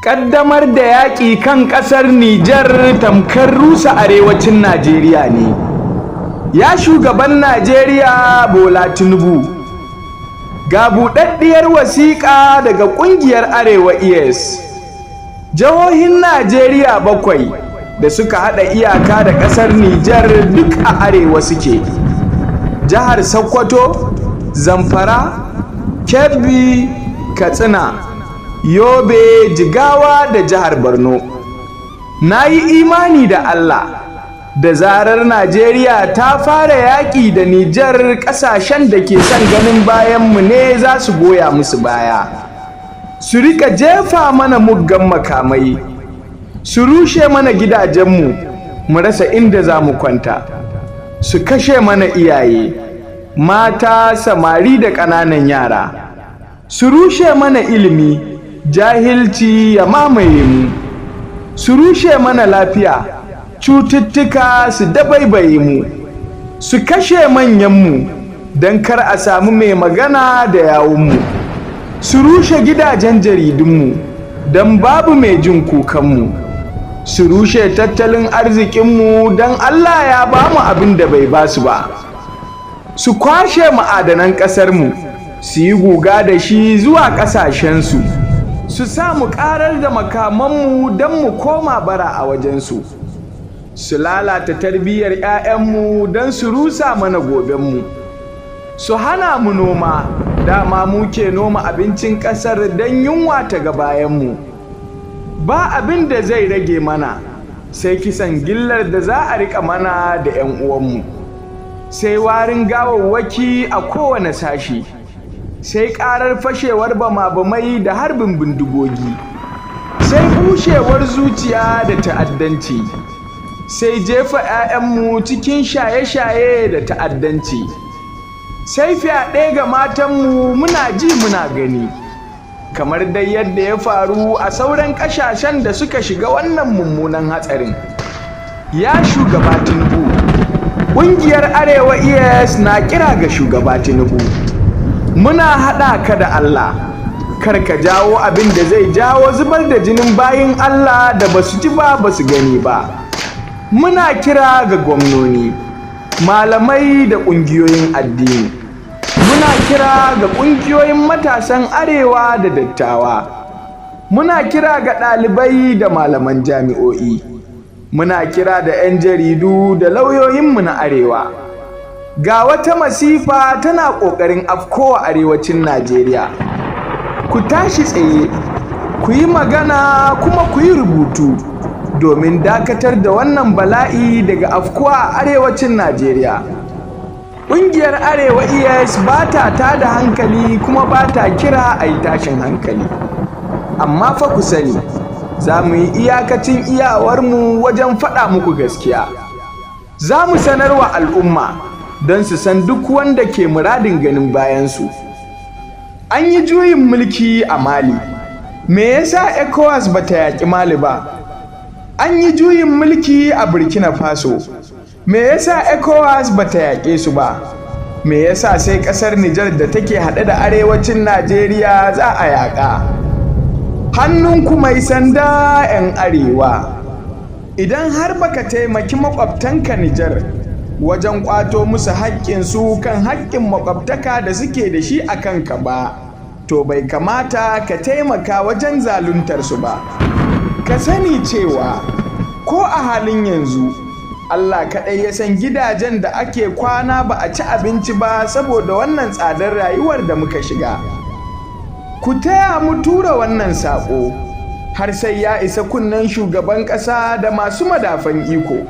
Ƙaddamar da yaƙi kan ƙasar Nijar tamkar rusa arewacin Najeriya ne. Ya shugaban Najeriya Bola Tinubu, ga buɗaɗɗiyar wasiƙa daga ƙungiyar Arewa ES. Jihohin Najeriya bakwai da suka haɗa iyaka da ƙasar Nijar duk a arewa suke. Jihar Sokoto, Zamfara, Kebbi, Katsina, Yobe, Jigawa da jihar Borno. Na yi imani da Allah, da zarar Najeriya ta fara yaƙi da Nijar, ƙasashen da ke son ganin bayanmu ne za su goya musu baya. Su rika jefa mana muggan makamai, su rushe mana gidajenmu, mu rasa inda za mu kwanta, su kashe mana iyaye, mata, samari da ƙananan yara, su rushe mana ilimi, jahilci ya mamaye mu, su rushe mana lafiya, cututtuka su dabaibaye mu, su kashe manyanmu don kar a samu mai magana da yawunmu, su rushe gidajen jaridunmu don babu mai jin kukanmu, su rushe tattalin arzikinmu don Allah ya ba mu abin da bai ba su ba, su kwashe ma'adanan ƙasarmu, su yi guga da shi zuwa ƙasashensu, su sa mu ƙarar da makamanmu don mu koma bara a wajensu, su lalata tarbiyyar 'ya'yanmu don su rusa mana gobenmu, su hana mu noma, dama muke noma abincin ƙasar, don yunwa ta ga bayanmu. Ba abin da zai rage mana sai kisan gillar da za a riƙa mana da 'yan uwanmu, sai warin gawawwaki a kowane sashi, sai ƙarar fashewar bama-bamai da harbin bindigogi, sai bushewar zuciya da ta'addanci, sai jefa 'ya'yanmu cikin shaye-shaye da ta'addanci, sai fyaɗe ga matanmu muna ji muna gani, kamar dai yadda ya faru a sauran ƙasashen da suka shiga wannan mummunan hatsarin. Ya shugaba Tinubu, ƙungiyar Arewa ES na kira ga shugaba Tinubu, muna haɗa ka da Allah, kar ka jawo abin da zai jawo zubar da jinin bayin Allah da basu ji ba, basu gani ba. Muna kira ga gwamnoni, malamai da ƙungiyoyin addini. Muna kira ga ƙungiyoyin matasan arewa da dattawa. Muna kira ga ɗalibai da malaman jami'o'i. Muna kira da 'yan jaridu da lauyoyinmu na arewa. Ga wata masifa tana ƙoƙarin afkowa arewacin Najeriya. Ku tashi tsaye, ku yi magana kuma ku yi rubutu domin dakatar da wannan bala'i daga afkuwa a arewacin Najeriya. Ƙungiyar Arewa ES ba ta tada hankali kuma ba ta kira a yi tashin hankali. Amma fa ku sani, za mu yi iyakacin iyawarmu wajen faɗa muku gaskiya. Za mu sanar wa al'umma don su san duk wanda ke muradin ganin bayansu. An yi juyin mulki a Mali. Me yasa ECOWAS ba ta yaƙi Mali ba? An yi juyin mulki a Burkina Faso. Me yasa ECOWAS ba ta yaƙe su ba? Me yasa sai ƙasar Nijar da take haɗe da arewacin Najeriya za a yaƙa? Hannunku mai sanda, 'yan arewa. Idan har baka taimaki maƙwabtanka Nijar wajen ƙwato musu haƙƙinsu kan haƙƙin maƙwabtaka da suke da shi a kanka ba, to bai kamata ka taimaka wajen zaluntar su ba. Ka sani cewa ko a halin yanzu Allah kaɗai ya san gidajen da ake kwana ba a ci abinci ba saboda wannan tsadar rayuwar da muka shiga. Ku taya mu tura wannan saƙo har sai ya isa kunnen shugaban ƙasa da masu madafan iko.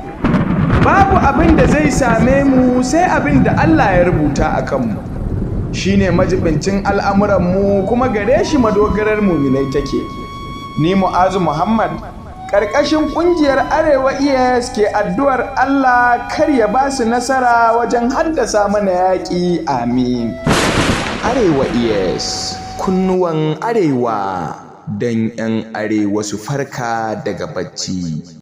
Babu abin da zai same mu sai abin da Allah ya rubuta a kanmu. Shi ne majibincin al'amuranmu, kuma gare shi madogarar muminai take. Ni Mu'azu Muhammad, ƙarƙashin ƙungiyar Arewa ES, ke addu'ar Allah kar ya ba su nasara wajen haddasa mana yaƙi. Amin. Arewa ES, kunnuwan Arewa don 'yan Arewa su farka daga bacci.